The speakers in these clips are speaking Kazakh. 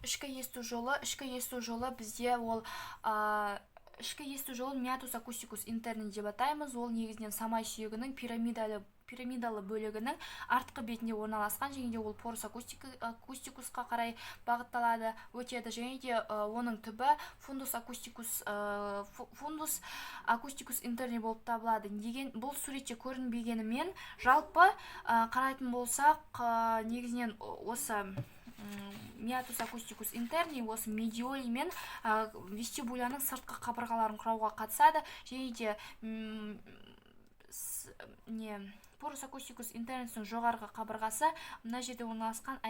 Ішкі есту жолы. Ішкі есту жолы бізде ол ішкі есту жолын meatus acusticus interni деп атаймыз. Ол негізінен самай сүйегінің пирамидалы бөлігінің артқы бетінде орналасқан және де ол porus acusticusқа қарай бағытталады, өтеді және де оның түбі fundus acusticus interni болып табылады. Деген бұл суретте көрінбегенімен, жалпы қарайтын болсақ, негізінен осы meatus acusticus interni осы медиоли мен вестибуляның сыртқы қабырғаларын құрауға қатысады және де не porus acusticus internus'ың жоғарғы қабырғасы мына жерде орналасқан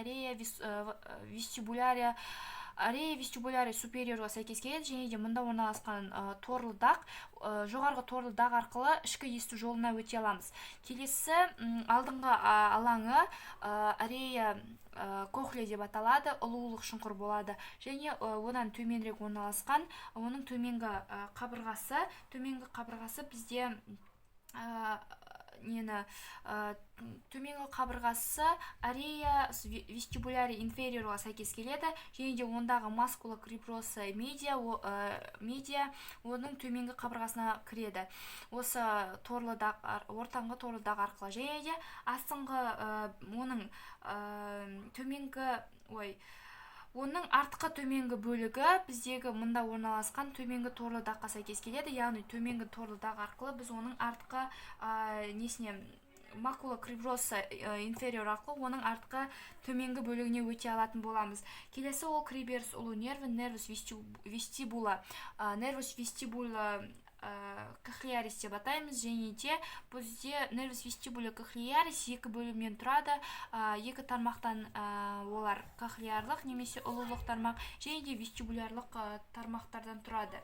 area vestibularis superiorға сәйкес келеді және де мұнда орналасқан торлы дақ, жоғарғы торлы дақ арқылы ішкі есту жолына өте аламыз. Келесі алдыңғы алаңы area cochlea деп аталады, ұлулық шұңқыр болады және одан төменірек орналасқан оның төменгі қабырғасы бізде нені төменгі қабырғасы area vestibularis inferiorға сәйкес келеді және де ондағы macula cribrosa media оның төменгі қабырғасына кіреді осы торлы дақ, ортаңғы торлы дақ арқылы. Және де астыңғы оның төменгі, ой, оның артқы төменгі бөлігі біздегі мұнда орналасқан төменгі торлы даққа сәйкес келеді, яғни төменгі торлы дақ арқылы біз оның артқы несіне, macula cribrosa inferior арқылы оның артқы төменгі бөлігіне өте алатын боламыз. Келесі ол кіреберіс ұлу нерві, nervus vestibula cochlearis деп атаймыз. Және де бізде nervus vestibula cochlearis екі бөлімнен тұрады, екі тармақтан, олар кохлеарлық немесе ұлулық тармақ және де вестибулярлық тармақтардан тұрады.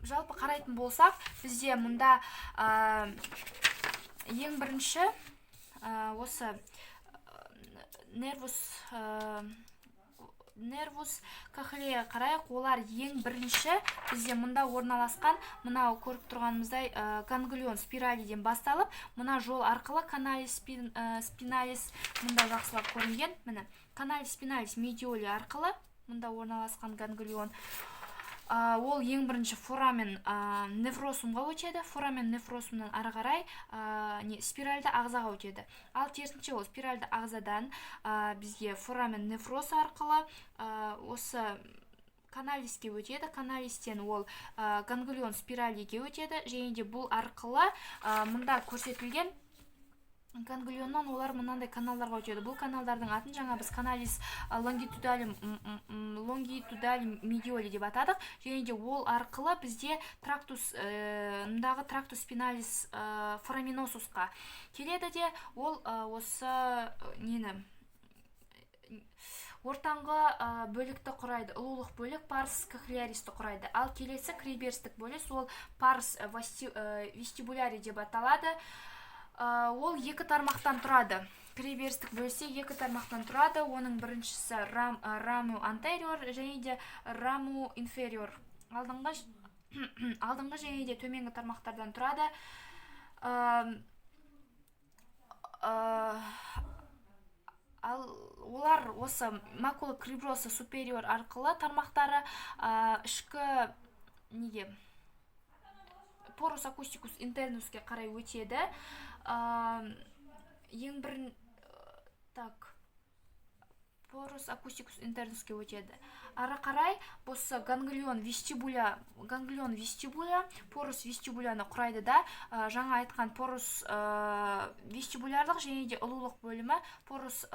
Жалпы қарайтын болсақ, бізде мұнда ең бірінші осы nervus cochlea қарайық. Олар ең бірінші бізде мұнда орналасқан, мынау көріп тұрғанымыздай, ganglion spiralidен басталып, мына жол арқылы canalis spinalis, мұнда жақсылап көрінген, міне, canalis spinalis medioli арқылы мұнда орналасқан ганглион, ол ең бірінші foramen nevrosumға өтеді. Foramen nevrosumнан ары қарай не спиральді ағзаға өтеді. Ал керісінше, ол спиральді ағзадан бізге foramen nevrosa арқылы осы каналиске өтеді. Каналистен ол ganglion spiraliге өтеді және де бұл арқылы мұнда көрсетілген ганглионнан олар мынандай каналдарға өтеді. Бұл каналдардың атын жаңа біз canalis longitudinali medioli деп атадық және де ол арқылы бізде tractus, мындағы tractus spinalis foraminosusқа келеді де, ол осы нені, ортаңғы бөлікті құрайды, ұлулық бөлік, pars cochlearisті құрайды. Ал келесі кіреберістік бөліс, ол pars vestibulari деп аталады. Ол екі тармақтан тұрады. Кіреберістік бөлсе екі тармақтан тұрады. Оның біріншісі ramu anterior және де ramu inferior, алдыңғы және де төменгі тармақтардан тұрады. Ал олар осы macula cribrosa superior арқылы тармақтары ішкі неге, porus acusticus internusке қарай өтеді. Ең бір, так, porus acusticus internusке өтеді. Ары қарай осы ganglion vestibula porus vestibulаны құрайды да, жаңа айтқан porus вестибулярлық және де ұлулық бөлімі, porus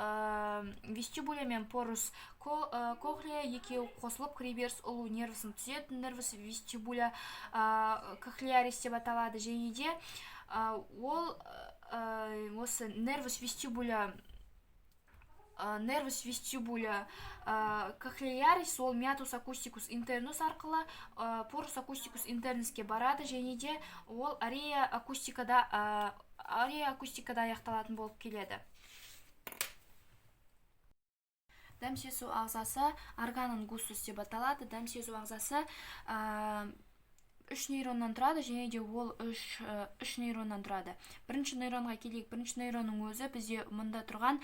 vestibula мен porus cochlea екеуі қосылып, кіреберіс ұлу нервісін түзеді, nervus vestibula cochlearis деп аталады. Және де ол осы nervus vestibula cochlearis, ол meatus acusticus internus арқылы porus acusticus internusке барады және де ол area acusticада аяқталатын болып келеді. Дәм сезу ағзасы organum gustus деп аталады. Дәм сезу ағзасы Үш нейроннан тұрады және де ол үш нейроннан тұрады. Бірінші нейронға келейік. Бірінші нейронның өзі бізде мында тұрған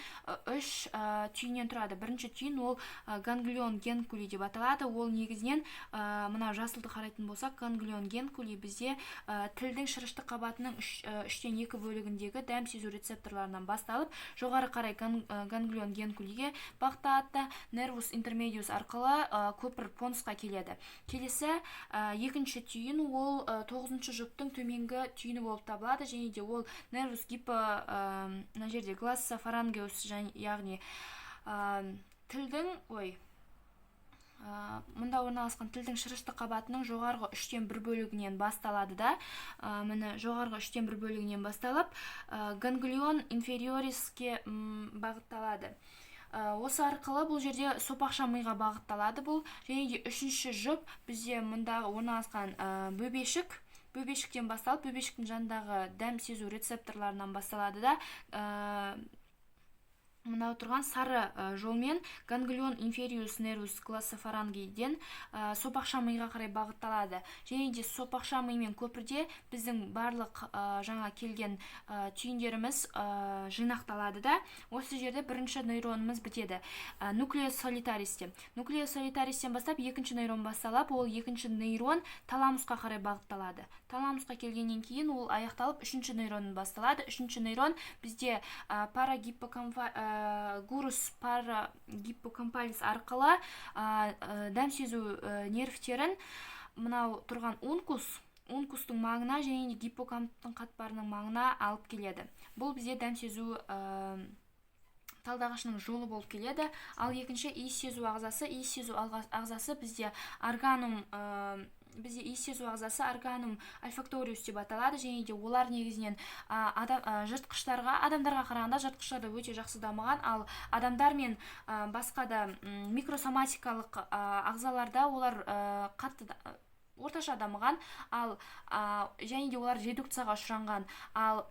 үш түйіннен тұрады. Бірінші түйін ол ганглион генкули деп аталады. Ол негізінен мына жасылды қарайтын болсақ, ганглион генкули бізде тілдің шырышты қабатының үштен екі бөлігіндегі дәм сезу рецепторларынан басталып, жоғары қарай ганглион генкулиге бағытталады да, нервус интермедиус арқылы көпір понсқа келеді. Келесі екінші түйін ол тоғызыншы жұптың төменгі түйіні болып табылады және де ол нервус гипо мына жерде глоссофарингеус, яғни тілдің, ой, мұнда орналасқан тілдің шырышты қабатының жоғарғы үштен бір бөлігінен басталады да, міне, жоғарғы үштен бір бөлігінен басталып, ганглион инфериориске бағытталады. Осы арқылы бұл жерде сопақша миға бағытталады бұл. Және де үшінші жұп бізде мұндағы орналасқан бөбешіктен басталып, бөбешіктің жанындағы дәм сезу рецепторларынан басталады да, мынау тұрған сары жолмен ганглион инфериус нервус глоссофарингейден сопақша миға қарай бағытталады. Және де сопақша ми мен көпірде біздің барлық жаңа келген түйіндеріміз жинақталады да, осы жерде бірінші нейронымыз бітеді нуклеус солитаристе. Нуклеус солитаристен бастап екінші нейрон басталып, ол екінші нейрон таламусқа қарай бағытталады. Таламусқа келгеннен кейін ол аяқталып, үшінші нейрон басталады. Үшінші нейрон бізде гирус парагиппокампалис арқылы дәм сезу нервтерін мынау тұрған ункустың маңына және де гиппокамптың қатпарының маңына алып келеді. Бұл бізде дәм сезу талдағышының жолы болып келеді. Ал екінші иіс сезу ағзасы. Иіс сезу ағзасы бізде органум, бізде иіс сезу ағзасы органум ольфакториус деп аталады. Және де олар негізінен адам, жыртқыштарға, адамдарға қарағанда жыртқыштарда өте жақсы дамыған. Ал адамдар мен басқа да микросоматикалық ағзаларда олар қатты орташа дамыған. Ал және де олар редукцияға ұшыраған. Ал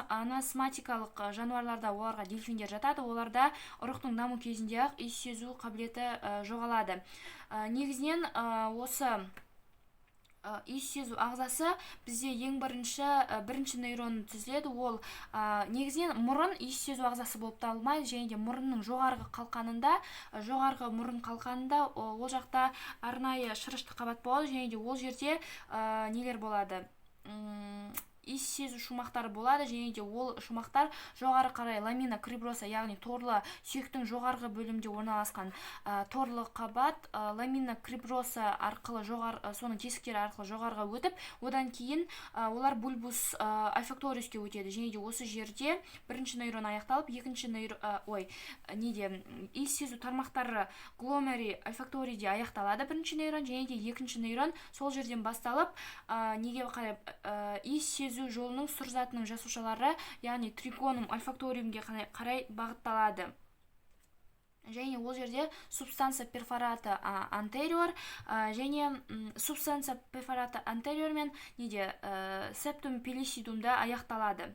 аносматикалық жануарларда, оларға дельфиндер жатады, оларда ұрықтың даму кезінде ақ иіс сезу қабілеті жоғалады. Негізінен осы иіс сезу ағзасы бізде ең бірінші нейрон түзіледі. Ол негізінен мұрын иіс сезу ағзасы болып табылмайды. Және де мұрынның жоғарғы қалқанында, жоғарғы мұрын қалқанында, ол жақта арнайы шырышты қабат болады. Және де ол жерде нелер болады? Иіс сезу шумақтары болады. Және де ол шумақтар жоғары қарай ламина криброса, яғни торлы сүйектің жоғарғы бөлімінде орналасқан торлы қабат, ламина криброса арқылы жоғары, соның тесіктері арқылы жоғарыға өтіп, одан кейін олар бульбус ольфакториуске өтеді. Және де осы жерде бірінші нейрон аяқталып, екінші нейрон, ой, неде, иіс сезу тармақтары гломери ольфакторийде аяқталады бірінші нейрон. Және де екінші нейрон сол жерден басталып, неге қарай, иіс сезу жолының сұр затының жасушалары, яғни тригонум ольфакториумге қарай бағытталады. Және ол жерде субстанция перфората антериор және субстанция перфората антериор мен неде, септум пеллюсидумда аяқталады.